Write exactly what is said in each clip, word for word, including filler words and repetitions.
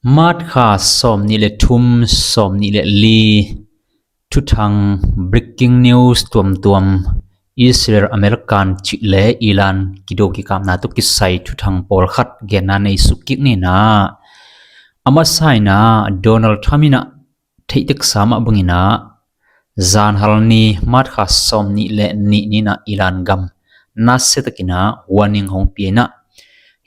March kha sawm nih le thum, sawm nih le li thuthang, breaking news tuamtuam, Israel, American cih le Iran kido kikapna tawh kisai thuthang pawlkhat genna nei suk kik ni. A masa in ah Donald Trump in ah theih teksa mah bangin ah zanhal ni March kha sawm nih le nih ni in ah Iran gam nasia takin ah warning hong pia in ah,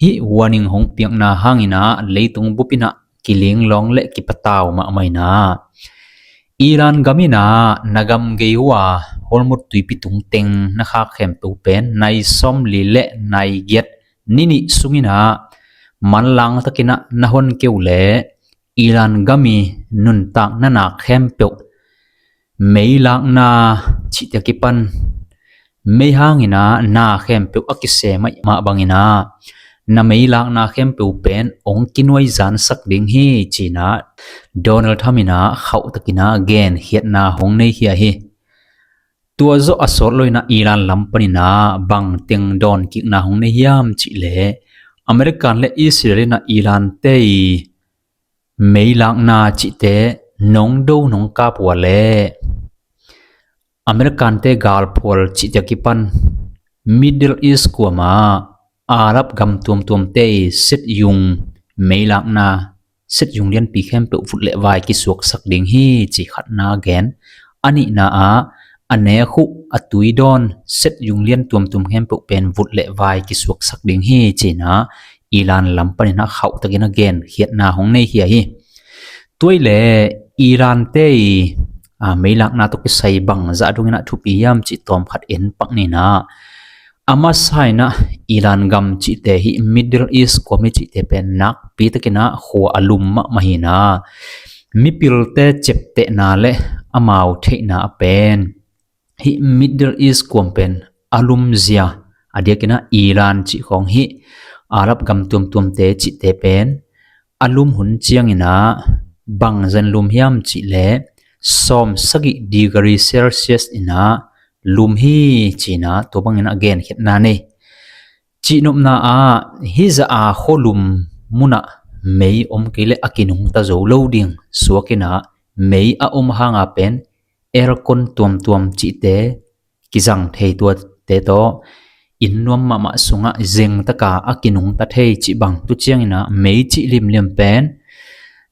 hih warning hong piakna hangin ah leitung bup in ah kilinglawng le kipatau mahmah in ah, Iran gam in ah na gam gei uh a Hormuz tuipi tung teng na khak khempeuh pen nai sawmli le nai giat ni nih sungin ah manlang takin ah na hon kei uh leh Iran gam i nuntakna na khempeuh, meilakna cihte a kipan mei hangin ah na khempeuh a kisem ahih mah bangin ah na meilakna khempeuh pen hong kinuaizansak ding hi, ci-in ah Donald Trump in ah khauh takin ah genkhiatna hong nei khia hi. Tua zawh a sawt lo in ah Iran lam panin ah bang teng dawnkikna hong nei hiam cih leh, American le Israel in ah Iran te i meilakna cihte nong do nong kap uh a leh American te galphual cihte a kipan Middle East kuam ah Arab gam tuamtuamte i setyung meilakna, setyung lianpi khempeuh vut le vai kisuaksak ding hi, ci khatna gen. A nihna ah a nek uh a tui dawn setyung lian tuamtuam khempeuh pen vut le vai kisuaksak ding hi, ci-in ah Iran lam panin ah khauh takin ah genkhiatna hong nei khia hi. Tua i leh Iran te i, a, meilakna tawh kisai bangzah dongin ah thupi hiam cih tawm khat en pak ni. A masa in ah Iran gam cihte, hih Middle East kuam i cihte pen nakpi takin ah khua a lum mahmah hi. Mipilte ciaptehna le amau theihna ah pen hih Middle East kuam pen a lumzia, a diakin ah Iran cih khawng, hih Arab gam tuamtuamte cihte pen a lum hun ciangin ah bangzah in lum hiam cih leh sawm sagih degree Celsius in ah lum hi, ci-in ah tua bangin ah genkhiatna nei. Cihnopna ah hih zah a khualum mun ah mei om kei leh a kinungta zo lo ding suak in ah mei a om hang a pen aircon tuamtuam cihte kizang thei, tuate tawh inn nuam mahmah sungah zengtaka a kinungta thei cih bang. Tu ciangin ah mei cih limlim pen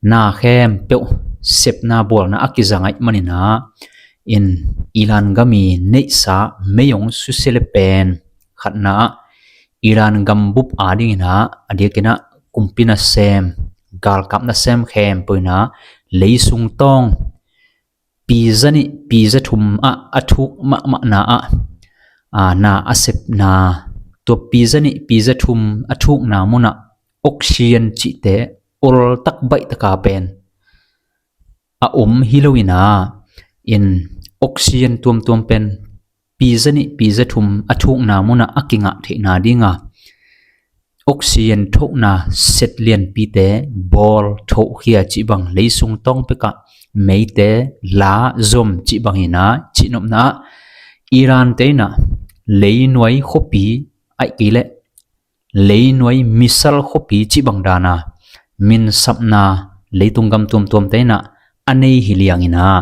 na khempeuh sepna bualna a kizang ahih manin ah in Iran gam i neihsa mei hong susia le pen khatna ah Iran gam bup a dingin ah a diakin ah kumpi nasem, galkap nasem khempeuh in ah leisung tawng pi za nih pi za thum ah a thuk mahmahna ah, a, na a sepna, tua pi za nih pi za thum a thukna mun ah oxygen cihte oltak baihtaka pen a om hi lo in ah, in oxygen tuamtuam pen pi za nih pi za thum a thukna mun ah a kingah theihna ding a, oxygen thohna set lianpite bawl thohkhia cih bang, leisung tawng pekah meite la zom cih bangin ah, cihnopna ah Iran te in ah leinuai khuapi ahih kei leh leinuai misal khuapi cih bang dan a minsapna leitung gam tuamtuamte in ah a nei hi liangin ah,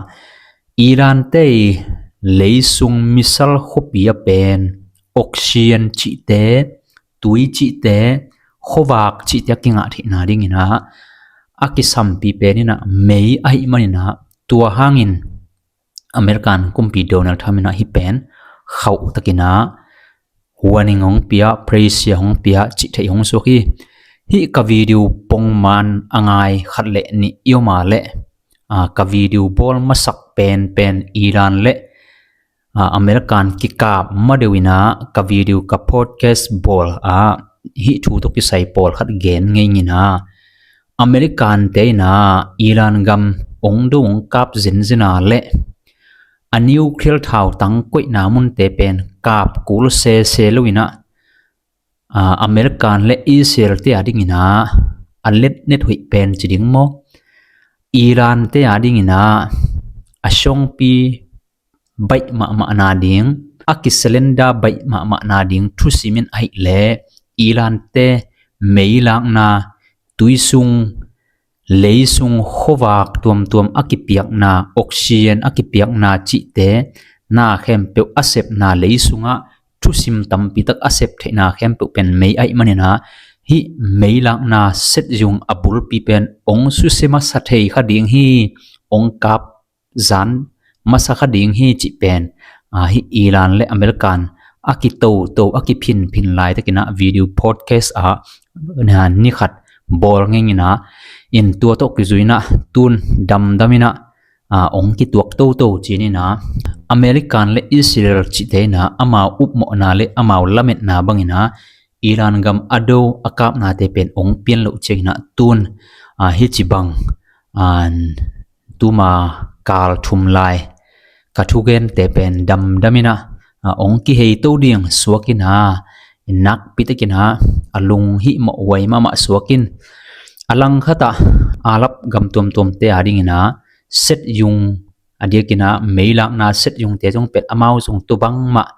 Iran te i leisung misal khuapi a pen oxygen cihte, tui cihte, khuavak cihte a kingah theihna dingin ah a kisampi pen in ah mei ahih manin ah, tua hangin American kumpi Donald Trump in ah hih pen khauh takin ah warning hong pia, pressure hong pia, cih theih hong suak hi. Hih ka video pongman a ngai khat le nih i om a leh, a, ka video bawl masak penpen Iran le, a, American kikap ma deuh in ah ka video, ka podcast bawl ah hih thu tawh kisai pawlkhat gen ngei ing in ah, American te in ah Iran gam hong do hong kap zenzen a leh a nuclear thautang koihna munte pen kap kul sese lo in ah, a, American le Israel te a dingin ah a letnet hoih pen ci ding maw, Iran te a dingin ah a songpi baih mahmahna ding, a kisalenda baih mahmahna ding thusim in ahih leh Iran te meilakna, tuisung leisung khuavak tuamtuam a kipiakna, oxygen a kipiakna cihte na khempeuh a sepna, leisungah thusim tampi tak a sep theihna khempeuh pen mei ahih manin ah, hih mei lakna set yung a bulpi pen ong susia masa thei kha ding hi, ong kap zan masa kha ding hi cih pen, ah, hih Iran le American a kitoto, a kiphinphin laitakin ah video podcast ah, ah, ni khat bawl ngengin ah, in tua tawh kizui in ah tun damdam in ah, ah, ong kituak toto ci-in ah, American le Israel cihte in ah amau upmawhna le amau lametna bangin ah Iran gam a do a kapnate pen ong pian loh ciangin ah tun, ah, hih ci bang, ah, tuma kal thum lai ka thugente pen damdam in ah, ah, ong kihei to ding suak in ah, nakpi takin ah a lung hih mawh huai mahmah suak in, a langkhat ah Arab gam tuamtuamte a dingin ah set yung, a diakin ah mei lakna set yungte zong pen amau zong tu bangmah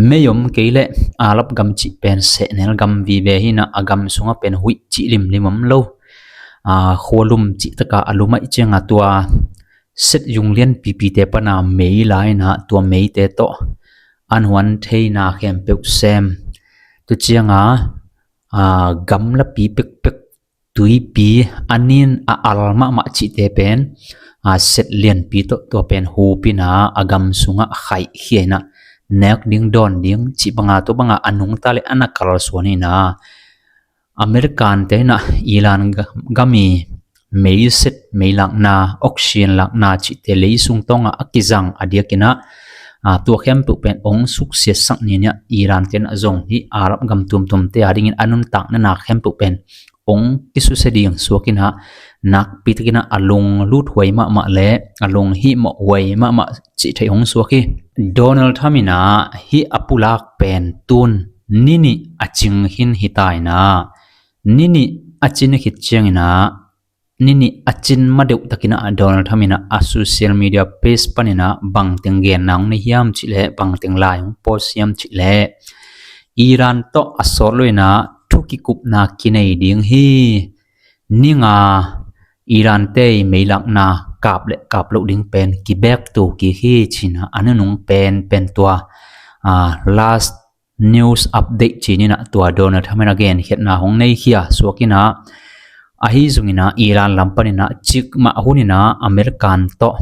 mei om kei leh Arab gam cih pen sehnel gam vive hi in ah, a gam sungah pen huih cih limlim om lo. Ah, khua lum cih tak a a lum ahih ciangin ah tua set yung lianpipite pan ah mei la in ah tua meite tawh an huan theina khempeuh sem. Tua ciangin ah, ah, gamlapi pekpek tuipi a nin a al mahmah cihte pen, ah, set lianpi tawh tua pen hup in ah a gam sungah khaihkhia in ah nek ding dawn ding cih bang a, tua bang a a nungta le a na kalsuan in ah, American te in ah Iran ga-, gam i mei set, mei lakna, oxygen lakna cihte leisung tawngah a kizang a diakin ah, ah, tua khempeuh pen ong suksiatsak ni in ah Iran te in ah zong hih Arab gam tuamtuamte a dingin a nuntakna na khempeuh pen ong kisusia ding suak in ah, nakpi takin ah a lung lut huai mahmah le a lung hih mawh huai mahmah cih theih hong suak hi. Donald Trump in ah hih a pulak pen tun ni nih a cing khin hi ta in ah, ni nih a cin khit ciangin ah, ni nih a cin ma deuh takin ah Donald Trump in ah a social media page panin ah bangteng genna hong nei hiam cih leh, bangteng lai hong post hiam cih leh, Iran tawh a sawt lo in ah thu kikupna kinei ding hi. Ni nga Iran te i mei lakna kap le kap loh ding pen kibek to kik hi ci in ah a nunung pen pen tua, ah, last news update ci-in ah tua Donald Trump in a genkhiatna hong nei khia suak in ah, ahi zongin ah Iran lam panin ah cikmah hun in ah American tawh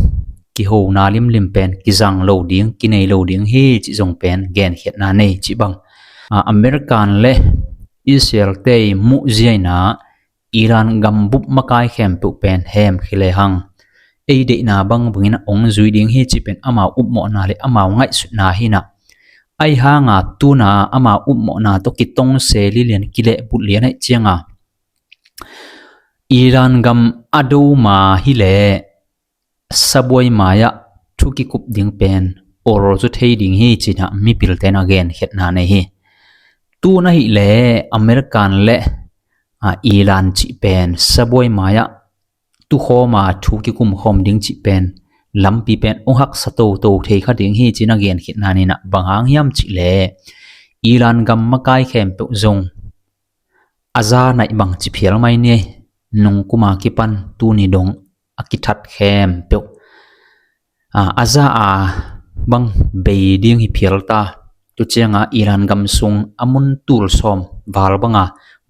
kihona limlim pen kizang lo ding, kinei lo ding hi cih zong pen genkhiatna nei cih bang. Ah, American le Israel te i muhzia in ah Iran gambup makai khempeuh pen hemkhia lehang ei deihna bangbangin ah ong zui ding hi cih pen amau upmawhna le amau ngaihsutna hi in ah, ahi hang a tun a amau upmawhna tawh kitongse lilian, kilehbulh lian ahih ciangin ah Iran gam a do ma hi leh sabuai mai-ah thu kikup ding pen ol zaw thei ding hi ci-in ah mipilte in a genkhiatna nei hi. Tun ahih leh American le, ah, Iran cih pen sabuai mai-ah tukhawm a thu kikumkhawm ding cih pen lampi pen ong haksa toto thei kha ding hi ci-in a genkhiatna nei in ah, bang hang hiam cih leh Iran gam makai khempeuh zong a za naih bang ci phial mai ni, nungkum a kipan tuni dong a kithat khempeuh, ah, a za a bang bei ding hi phial ta. Tua ciangin ah Iran gam sung a mun tul sawm val bang a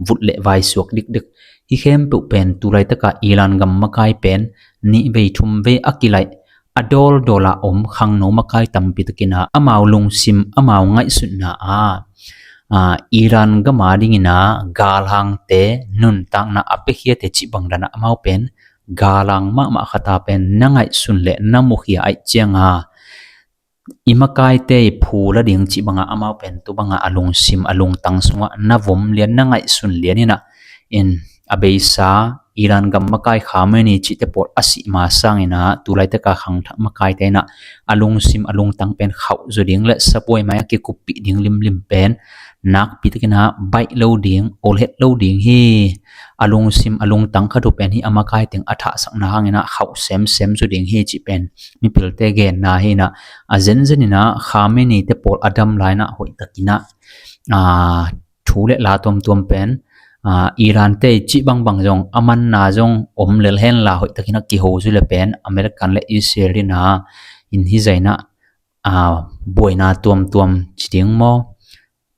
vut le vai suak dikdik hi khempeuh pen tu laitak a Iran gam makai pen nih vei thum vei a kilaih a dawldawl a om khangno makai tampi takin ah amau lungsim, amau ngaihsutna ah, ah, Iran gam a dingin ah galhangte, nuntakna a piakhiate cih bang dan ah amau pen galhang mahmah khat a pen na ngaihsun le na mukhia ahih ciangin ah i makaite i phu la ding cih bang a amau pen tu bang a a lungsim a lungtang sungah na vom lian, na ngaihsun lian in ah, in a beisa Iran gam makai Khamenei cihte pawl a sih ma sangin ah tu laitak a khangthak makaite in ah a lungsim a lungtang pen khauh zaw ding le sabuai mai-ah kikuppih ding limlim pen nakpi takin ah baih lo ding, olhet lo ding hi. A lungsim a lungtang khat uh pen hih a makai teng a thahsakna hangin ah khauh semsem zaw ding hi cih pen mipilte genna hi in ah, a zenzen in ah Khamenei te pawl a dam lai in ah hoih takin ah, ah, thu le la tuamtuam pen, Iran te cih bangbang zong a manna zong om lel henla hoihtakin a kiho zu le pen American le Israel in a in hi zaina buaina tuamtuam ci ding maw?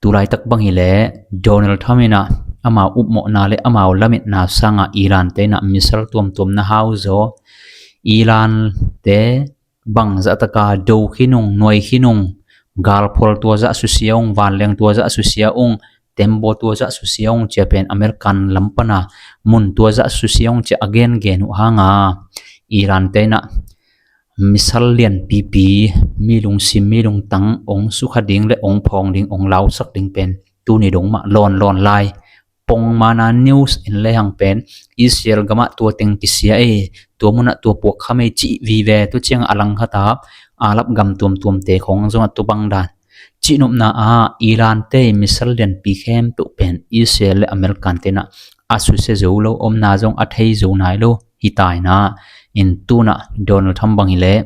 Tulaitak bang hileh Donald Trump in a amau upmawhna le amau lametna sanga Iran te in a missile tuamtuam na hau zaw. Iran te bangzah taka do khin ung, nuai khin ung, galphual tua zah susia ung, vanleng tua zah susia ung, tembaw tua zah susia ung cia pen American lam pana mun tua zah susia ung cia a gengen uh hanga Iran te in a missile lianpipi, mi lungsim mi lungtang ong sukha ding le ong phawng ding, ong lausak ding pen tuni dong mah lawnlawn lai. Pongmana news in lehang pen Israel gamah tua teng kisia e, tua munah tua puak kham e cih vive. Tua ciangah a langkhata Arab gam tuamtuamte khong zongah tua bangdan cihnopna ah Iran te missile lianpi khempeuh pen Israel le American te in a susia zo lo, omna zong a thei zo nai lo. Hita in a in tunah Donald Trump bang hileh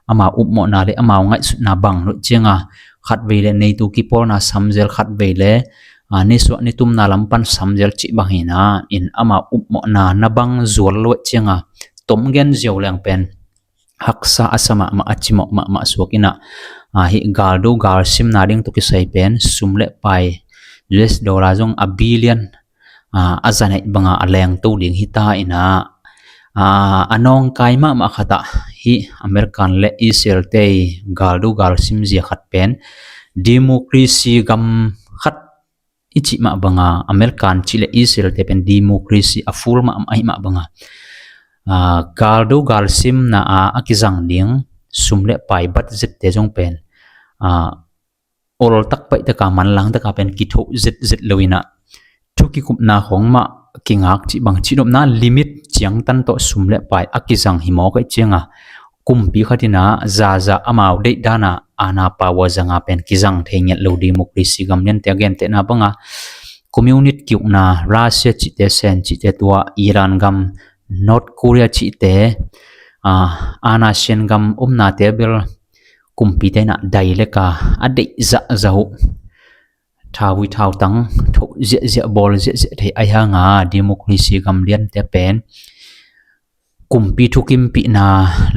amau upmawhna le amau ngaihsutna bang lo cianga khatvei le neitu kipawlna samzel, khatvei le nisuah nitumna lam pan samzel cih bang hi in a in amau upmawhna na bang zual lo cianga tom gen ziau leng pen haksa a sa mahmah, a cimawh mahmah suak in a hih galdo galsimna ding tawh kisai pen sum le pai U S dollar zong a billion a zaneih banga a lengto ding hita in a a nawngkai mahmah khatah hih American le Israel te galdo galsim zia khat pen democracy gam khat i cih mah banga American cih le Israel te pen democracy a full mah ahi mah banga galdo galsimna a a kizang ding sum le pai budget te zong pen oltak paihtaka manlangtaka pen kithoh zetzet lo in a thu kikupna khong mah kingak cih bang cihnopna limit ciangtan tawh sum le pai a kizang hi mawk aih cianga kumpi khat in a zaza amau deih dana ana pau a zanga pen kizang thei ngiat lo democracy gam liante a gentehna banga communist kiukna Russia cihte, Sen cihte, tua Iran gam, North Korea cihte, ana sian gam omnate bel kumpite in a dai leka a deih zahzah uh thauvui thautang thoh ziahziah bawl ziahziah thei ahi hanga democracy gam liante pen kumpi thukimpihna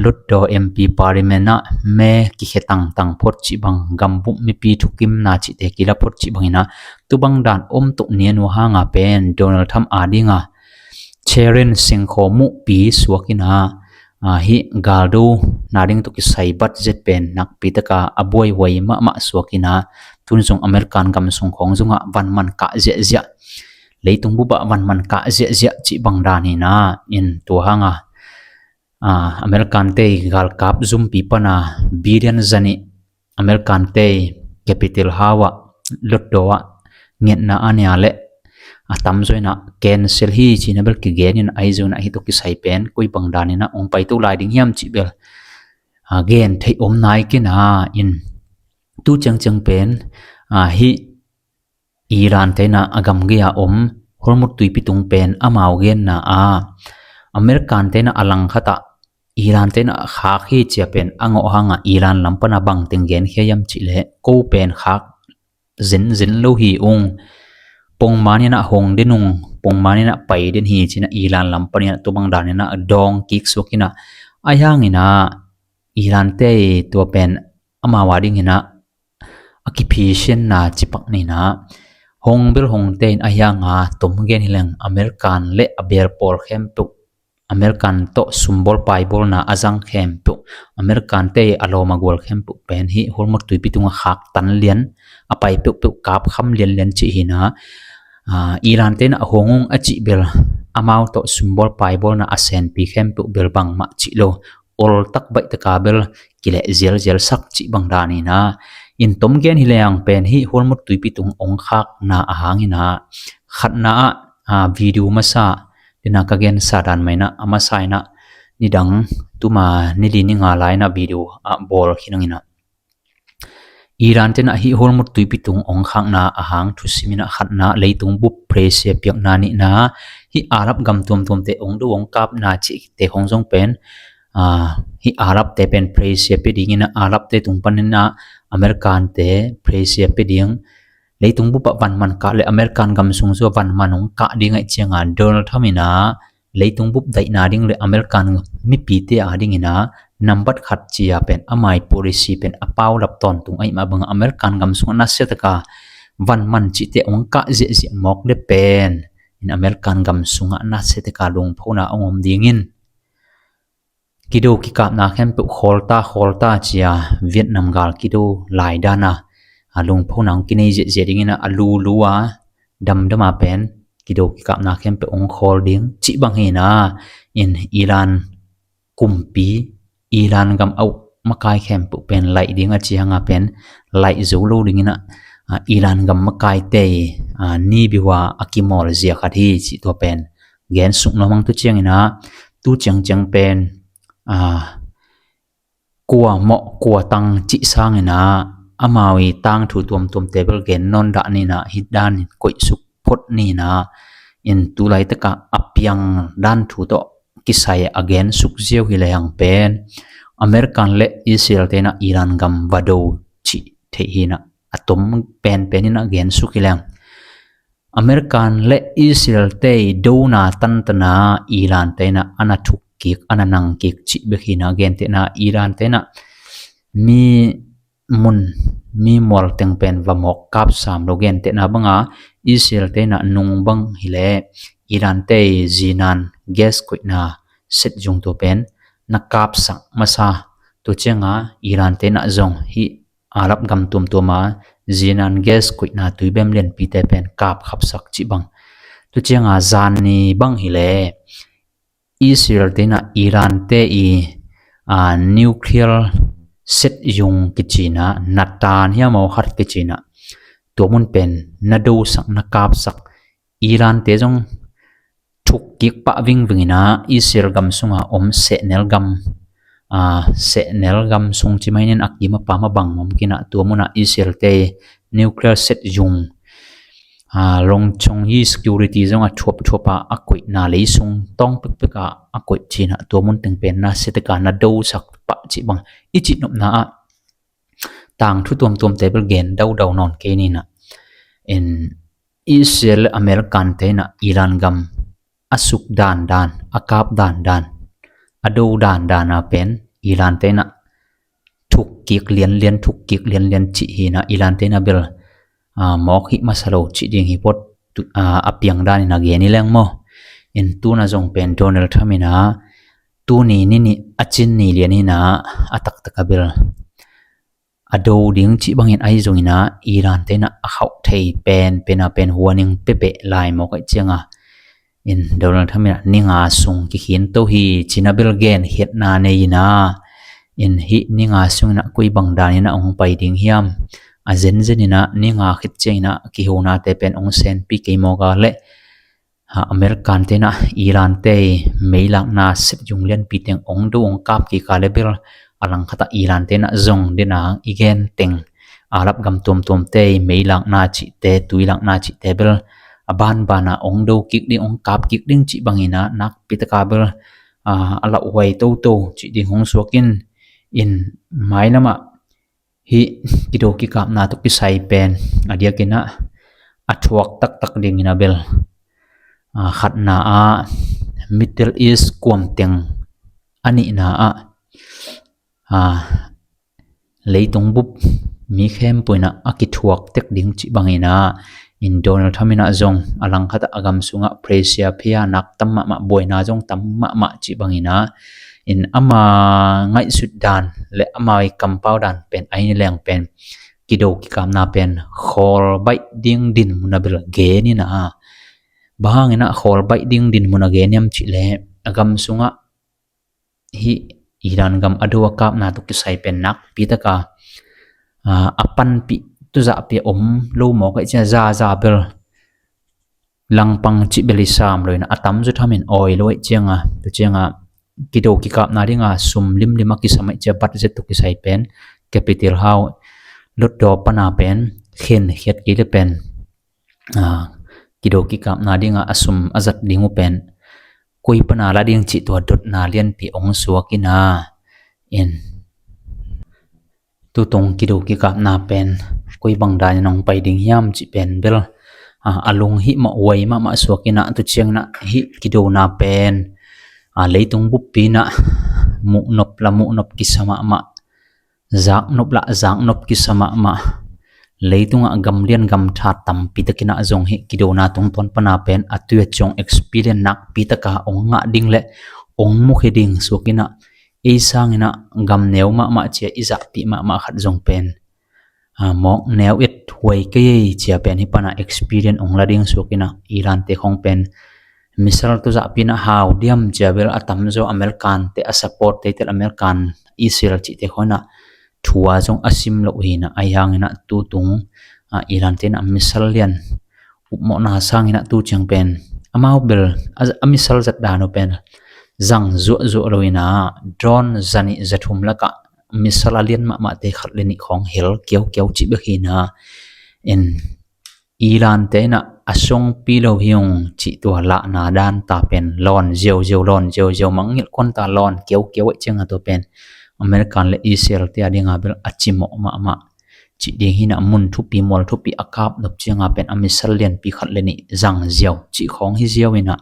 lutdaw M P parliament ah me kikhe tangtang phot cih bang gambup mipi thukimna cihte kila phot cih bangin a tubang dan om tuk nian uh hanga pen Donald Trump a dinga challenge sengkhaw muhpi suak in a hih galdo na ding tawh kisai budget pen nakpi taka a buaihuai mahmah suak in a tun zong American gam sung khawng zongah vanman kah ziahziah leitung bupah vanman kah ziahziah cih bang dan hi in a in tua hanga American te galkap zumpi pana billion zanih American te capital hau ah lutdaw ah ngetna a nia le a tamzaw in a cancel hi cih na bel kigen in a ahi zongin a hih tawh kisai pen koi bang dan in a ong paito lai ding hiam cih bel gen theih om nai kina in tu ciangciang pen hih Iran te in a gamgi a om Hormuz tuipi tung pen amau genna a American te in a langkhatah Iran te in a khak hi cia pen a ngawh hanga Iran lam pana bangteng genkhia hiam cih leh ko pen khak zenzen lo hi ung. Pongman in a hong den ung, pongman in a pai den hi cin a Iran lam panin a tubang dan in a dawng kik suak in a ahi hangin a Iran te tua pen amau a dingin a a kiphisianna cipak nina hong bel hong tein ahi hanga tom gen hileng American le a bel pawl khempeuh American tawh sumbawl paibawlna a zang khempeuh American te a lawm a gual khempeuh pen hih Hormuz tuipi tunga khak tan lian a pai peuhpeuh kap kham lianlian cih hina Iran te in a hong ung a cih bel amau tawh sumbawl paibawlna a senpi khempeuh bel bangmah cih lo oltak baih taka bel kileh zialzial sak cih bang dan ina in tom gen hi leng pen hih Hormuz tuipi tung ong khakna a hang ina khatna ah video masa dina ka gensa dan maina a masa ina nidang tuma nili ni nga lai ina video ah bawl khin ang ina Iran te in a hih Hormuz tuipi tung ong khakna a hang thusim ina khatna leitung bup pressure piakna nihna hih Arab gam tuamtuamte ong do ong kapna cihte hong zong pen hih Arab te pen pressure pia ding ina Arab te tung pan ina American te pressure pia ding Leitung bup ah van man kah le American gam sung zong van man hong kah ding ahih ciangin Donald Trump in ah leitung bup daihna ding le American mipite a dingin ah nambat khat ci-a pen ama ii policy pen a paulap tawntung ahih mah bangin American gam sungah nasia takin van man cihte hong kah ziahziah mawk le pen in American gam sungah nasia takin lungphona hong om dingin kido kikapna khempeuh khawl ta, khawl ta ci-a Vietnam gal kido lai dan a, a lungphona hong kinei ziahziah dingin ah a lulu a damdam a pen kido kikapna khempeuh hong khawl ding cih bang hi in ah, in Iran kumpi, Iran gam a uk makai khempeuh pen laih ding a ci hang a pen laih zo lo dingin ah, a, Iran gam makaite ii, a, ni biua a kimawl zia khat hi cih tua pen gen suk nuam hang. Tu ciangin ah, tu ciangciang pen, a, kua mawh kua tang cih sangin ah amau ii tangthu tuamtuamte bel gen nawn dah ni in ah, hih danin koihsuk phot ni in ah, in tu laitak a a piang dan thu tawh kisai a gen suk ziau hi lehang pen American le Israel-te in ah Iran gam va do cih theih hi in ah, a tom penpen in ah gen suk hi lehang American le Israel-te ii dona tantan a Iran-te in ah a na thuk kik, a na nang kik cih bek hi in ah, gentehna Iran-te in ah mi mun, mi mual teng pen va mawk kap sam lo, gentehna bangin Israel-te in ah nung bang hi leh Iran-te ii zinan gas koihna set zung tua pen na kapsak masa. Tu ciangin Iran-te in ah zong hih Arab gam tuamtuam a zinan gas koihna tuibem lianpite pen kap khapsak cih bang. Tu ciangin zan ni bang hi leh Israel-te in ah Iran-te ii, a, nuclear set zung kici in ah, Natanz hiam aw khat kici in ah, tua mun pen na dosak, na kapsak. Iran-te zong thuk kik pah vingving in ah Israel gam sunga om sehnel gam, a, sehnel gam sung ci mai ning, a kim a pam a bang mawk in ah, tua mun ah Israel-te nuclear set zung, a, lawng chung hi, security zong a thuapthuap a, a koihna lei sung tawng pekpek a a koih ci in ah, tua mun teng pen nasia takin na dosak pah cih bang. I cihnopna ah tangthu tuamtuamte bel gen daudau nawn kei ni in ah, in Israel le American-te in ah Iran gam a suk dandan, a kap dandan, a do dandan a pen Iran-te in ah thuk kik lianlian, thuk kik lianlian cih hi in ah, Iran-te in ah bel, a, mawk hih masa lo cih ding hi phot. Tu, a, a piang danin a gen hi leng maw. In tu in ah zong pen Donald Trump in ah tuni ni nih a cin ni lian hi in ah, a taktak a bel a do ding cih bangin ahi zongin ah Iran-te in ah a khauh thei penpen a pen huaning pepeh lai mawk ahih ciangin, in Donald Trump in ah ni nga sung kikhin to hi ci in ah bel genkhiatna nei in ah, in hih ni nga sungin ah koi bang danin ah hong pai ding hiam, a zenzen in ah ni nga khit ciangin ah kihonate pen hong senpi kei mawk a leh, ha, American-te in ah Iran-te ii meilakna set zung lianpi teng hong do, hong kap kik a leh bel a langkhat ah Iran-te in ah zong den a, i gen teng Arab gam tuamtuamte ii meilakna cihte, tuilakna cihte bel a banban a hong do kik ding, hong kap kik ding cih bangin ah nakpi takin bel, a, a lauhuai toto cih ding hong suak in, in mailam ah hih kido kikapna tawh kisai pen a diakin ah a thuak taktak dingin ah bel, a, khatna ah Middle East kuam teng, a nihna ah, a, leitung bup mi khempeuh in ah a kithuak tek ding cih bangin ah, in Donald Trump in ah zong a langkhat ah a gam sungah pressure pia nak tam mahmah, buaina zong tam mahmah cih bangin ah, in ama ngaihsut dan le ama ii kampau dan pen ahi ni leng pen kido kikapna pen khawl baih ding dinmun ah bel gen in ah, bang hangin ah khawl baih ding dinmun ah gen hiam cih leh a gam sungah hih Iran gam a do a kapna tawh kisai pen nakpi takin, a, a panpih tuzahpih a om lo mawk ahih ciangin zaza bel langpang cih bel hi sam lo in ah, a tamzaw thamin awi lo ahih ciangin, tua ciangin kido kikapna dingin sum limlim a kisam ahih ciangin budget tawh kisai pen capital house, lotdaw pan a pen khenkhiat kei leh pen, a, kido kikapna dingin a sum a zat ding uh pen koi pan a la ding cih tua dotna lianpi hong suak in ah, in Tutung kido kikapna pen koi bang danin hong pai ding hiam cih pen bel a, a lung hih mawh huai mahmah suak inah, tu ciang inah hih kidona pen a, leitung buppi inah muhnop la muhnop kisa mahmah, zaknop la zaknop kisa mahmah. Leitungah gamlian gamtha tampi tak inah zong hih kidona tungtawn pana pen a tuat zong experience nakpi taka hong ngah ding le hong mukhia ding suak inah, ei sang inah gam neu mahmah cia i zahpih mahmah khat zong pen a, mawk neu et huai kei cia pen hih pana experience hong la ding suak inah, Iran te khong pen missile tawh zahpih inah hau diam cia bel a tamzaw American te a support te tel, American, Israel cihte khong inah thu a zong a sim loh hi inah, ahi hang inah tutung a, Iran te inah missile lian upmawhna sang inah tu ciang pen amau bel a, a missile zat dan uh pen zang zuahzuah lo inah, drone zanih zathum lakah missile a lian mahmahte khat le nih khong hel kiaukiau cih bek hi inah, in Iran te inah a songpi lo hi ung cih tua lahna dan ta pen lawn ziauziau, lawn ziauziau, mangngilh kuan ta lawn kiaukiau ahih cianga tua pen American le Israel te a dinga bel a cimawh mahmah cih ding hi inah, mun thupi mual thupi a kap nop cianga pen a missile lianpi khat le nih zang ziau cih khong hi ziau inah,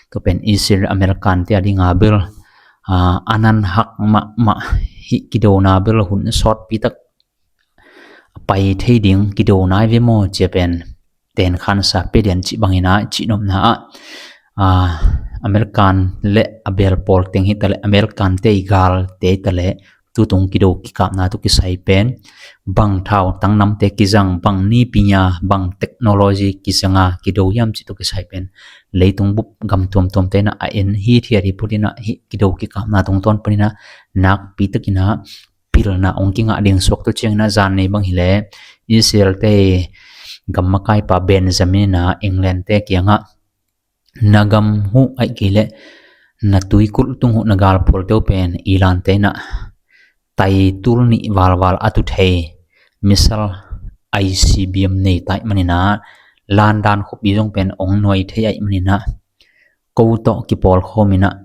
tua pen Israel American te a dinga bel a, a nan hak mahmah, hih kidona bel hun sawtpi tak pai thei ding kidona hi ve maw cia pen tenkhansa pia dian cih bang inah, cihnopna ah a, American le a bel pawl teng hi ta le, American te i gal te hi ta le, tutung kido kikapna tawh kisai pen bang thautang namte kizang, bang nipinya, bang technology kizanga kido hiam cih tawh kisai pen leitung bup gam tuamtuam te inah a en hithiat hi phot inah, hih kido kikapna tungtawn pan inah nakpi tak inah pilna hong kingah ding suak. Tu ciang inah zan nei bang hi le Israel te gam makaipa Benjamin inah England te kiangah, na gam huh ahih kei le na tuikulh tung huh na galphual te uh pen Iran te inah tai tul nih valval a tu thei missile I C B M nei ta ahih man inah, landan khuapi zong pen hong nuai thei ahih man inah, ko tawh kipawlkhawm inah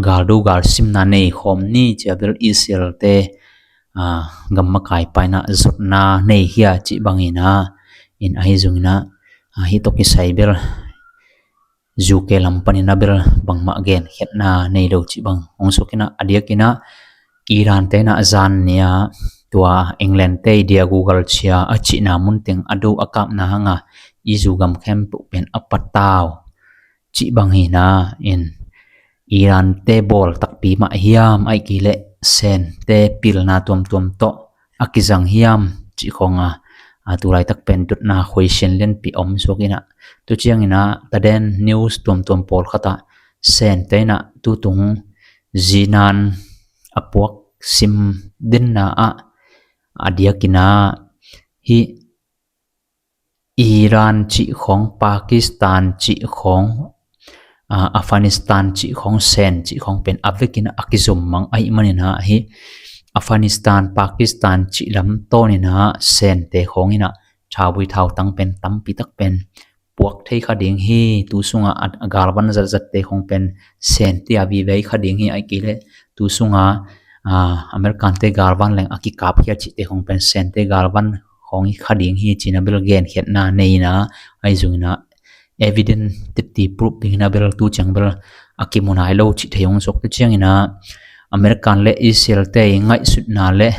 galdo galsimna nei khawm ni cia bel Israel te a, gam makaipa inah zotna nei hi a cih bang inah, in ahi zong inah a, hih tawh kisai bel U K lam pan inah bel bangmah genkhiatna nei lo cih bang hong suak inah, a diak inah Iran te inah zan ni a tua England te i dia Google cia a cihna mun teng a do a kapna hanga i zu gam khempeuh pen a patau cih bang hi inah, in Iran te bawl takpi mah hiam ahih kei le Sen te pilna tuamtuam tawh a kizang hiam cih khong a, a tulaitak pen dotna khuaisian lianpi om suak inah, tu ciang inah taden news tuamtuam pawlkhat ah Sen te inah tutung zinan a puak sim denna ah a diak inah hih Iran cih khong, Pakistan cih khong, a, Afghanistan cih khong, Sen cih khong pen a vekin a kizom mang ahih man inah hih Afghanistan, Pakistan cih lam tawn inah Sen te khong inah thauvui thautang pen tampi tak pen puak thei kha ding hi. Tu sungah a, a galvan zatzat te khong pen Sen te a vive kha ding hi, ahih kei le tu sungah a, American te galvan leng a kikapkhia cihte khong pen Sen te galvan khong hi kha ding hi ci inah bel genkhiatna nei inah, ahi zong inah evidence titi proof ding inah bel tu ciang bel a kimu nai lo cih thei hong suak. Tu ciang inah American le Israel te i ngaihsutna le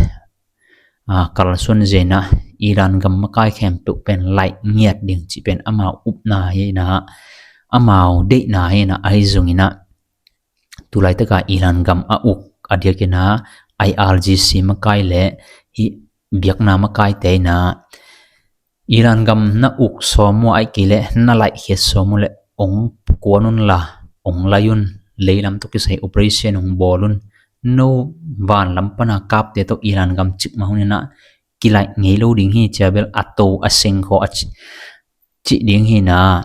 a, kalsuan zia inah Iran gam makai khempeuh pen laih ngiat ding cih pen amau upna hi inah, amau deihna hi inah, ahi zong inah tulaitaka Iran gam a uk a diak inah I R G C makai le hih biakna makai te inah Iran gam na uk sawm uh ahih kei le na laihkhiat sawm uh le hong kuan un la, hong lai un, leilam tawh kisai operation hong bawl un, no vanlam pana kapte tawh Iran gam cikmah hun inah kilaih ngei lo ding hi cia bel a to a sengkhaw a ci, cih ding hi inah,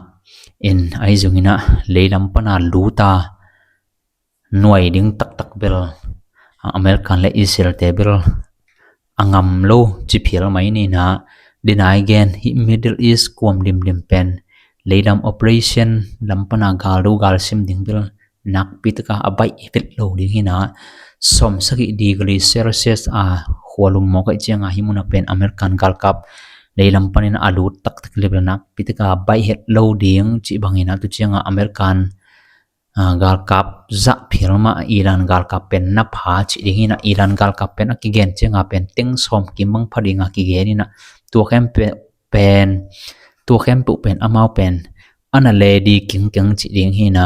in ahi zong inah leilam pana luta nuai ding taktak bel a, American le Israel te bel a ngam lo ci phial mai ni inah, dinaih gen hih Middle East kuam limlim pen leilam operation lam pana galdo galsim ding bel nakpi taka a baih het lo ding hi na, sawm sagih degree Celsius a khualum mawk ahih cianga hih muna pen American galkap leilam panin a lut taktak le bel nakpi taka a baih het lo ding cih bangin a, tu cianga American galkap zah phial mah Iran galkap pen na pha cih ding hi na, Iran galkap pen a kigen cianga pen teng sawm kim bang pha dinga kigen hi na, tua khempeuh pen tua khempeuh pen amau pen a na le di kingkeng cih ding hi na,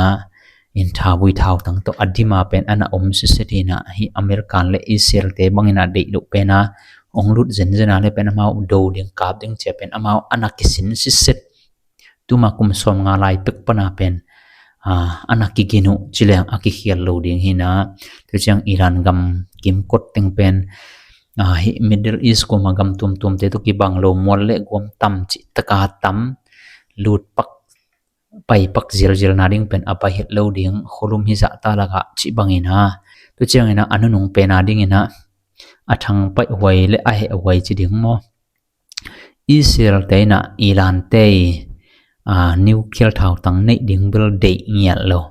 in thauvui thautang tawh a dima pen a na om siset hi na, hih American le Israel te bangin a deih loh pen a ong lut zenzen a le pen amau do ding kap ding cia pen amau a na kisin siset. Tuma kum sawm nga lai pek pana pen a na kigin uh ci leng a kikhial lo ding hi na. Tu ciang Iran gam kimkot teng pen hih Middle East kuma gam tuamtuamte tawh kibang lo, mual le guam tam cih taka tam, lut pak pai pak zialzial na ding pen a pai het lo ding, khualum hi zah ta lakah cih bangin a. Tu ciangin a a nunung pen a dingin a a thang paih huai le a heh huai ci ding maw? Israel te in a Iran te i nuclear thautang neih ding bel deih ngiat lo.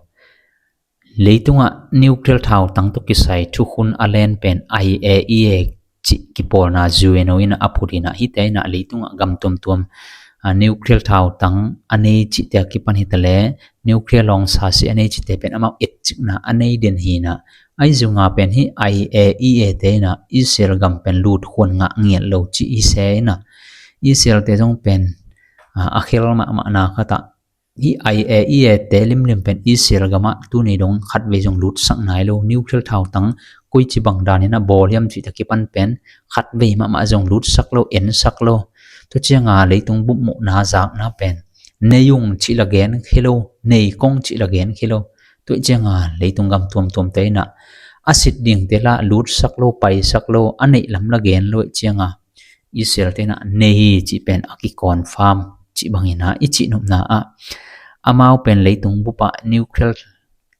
Leitungah nuclear thautang tawh kisai thukhun a len pen I A E A cih kipawlna U N O in a phut in a, hihte in a leitungah gam tuamtuam nuclear thautang a nei cihte a kipan hi ta le, nuclear lawngsa si a nei cihte pen amau etcikna a nei den hi na. Ahi zongin pen hih I A E A te in a Israel gam pen lut khuan ngah ngiat lo ci hi se in a, Israel te zong pen a khel mahmahna khatah hih I A E A te limlim pen Israel gamah tuni dong khatvei zong lutsak nai lo, nuclear thautang koici bang danin a bawl hiam cih ta kipan pen khatvei mahmah zong lutsak lo, ensak lo. Tu cianga leitung bupmuhna zakna pen nei ung cih la gen khe lo, nei kong cih la gen khe lo. Tu cianga leitung gam tuamtuamte in a a sit dingte la lutsak lo, paisak lo, a neih lam la gen lo. Cianga Israel te in a nei hi cih pen a kiconfirm cih bangin a i cihnopna ah amau pen leitung bupah nuclear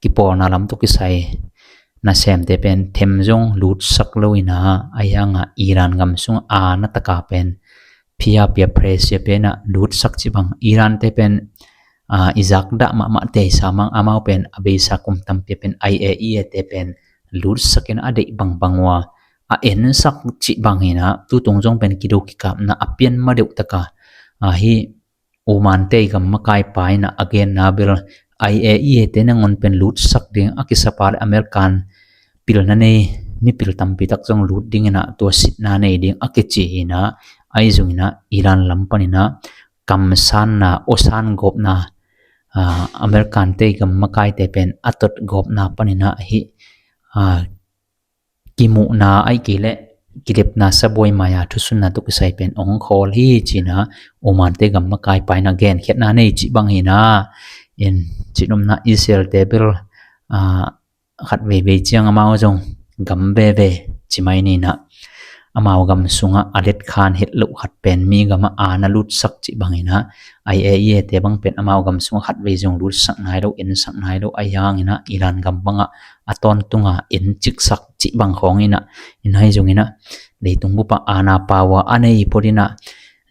kipawlna lam tawh kisai nasemte pen them zong lutsak lo in a, ahi hanga Iran gam sungah a na taka pen phia pia pressure pen a lutsak cih bang. Iran te pen i zakdah mahmah teisa mang, amau pen a beisa kum tampi pen I A E A te pen lutsak in a deih bangbang uh a, a ensak cih bangin a tutung zong pen kido kikapna a pian ma deuh taka hih Oman te i gam makai pa in a a genna bel I A E A te nangawn pen lutsak ding a kisapa le American pilna nei mipil tampi tak zong lut dingin a tua sitna nei ding a kici hi na. Ahi zongin a Iran lam panin a kamsanna, awsan gawpna, American te i gam makaite pen a tot gawpna panin a hih kimuhna ahih kei leh kidepna sabuai mai-a thusunna tawh kisai pen ong khawl hi ci-in a Oman te gam makai pa in a genkhiatna nei cih bang hi na. In cihnopna Israel te bel khat veivei ciang amau zong gam veve ci mai ni na. Amau gam sungah a letkhan het loh khat pen mi gamah a na lutsak cih bang hi na. I A E A te bang pen amau gam sungah khatvei zong lutsak nai lo, ensak nai lo, ahi hangin a Iran gam bangah a tawntunga enciksak cih bang khawng in a, in ahi zongin a leitung bupah a na pau a a nei phot in a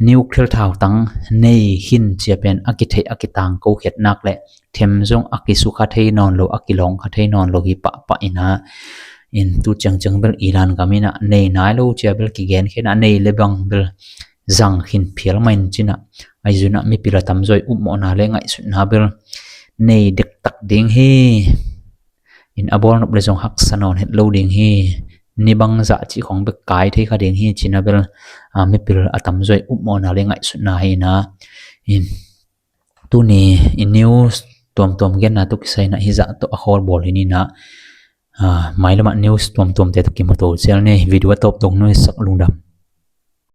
nuclear thautang nei khin cia pen a kitheih a kitangko khiat nak le them zong a kisukha thei nawn lo, a kilawngkha thei nawn lo hi pahpah in a. In tu ciangciang bel Iran gam in a nei nai lo cia bel kigen khin a, nei le bang bel zang khin phial mah in ci-in a. Ahi zongin a mipil a tamzaw i upmawhna le ngaihsutna bel nei dektak ding hi. In a bawl nop le zong haksa nawn het lo ding hi. Ni bangzah cih khawng bek kai thei kha ding hi ci-in a bel mipil a tamzaw i upmawhna le ngaihsutna hi na. In tuni in news tuamtuam genna tawh kisai in a hizah tawh a khawl bawl hi ni na. Mailamah news tuamtuamte tawh kimu to cial ni. Video a tawp dong nuihsak lungdam.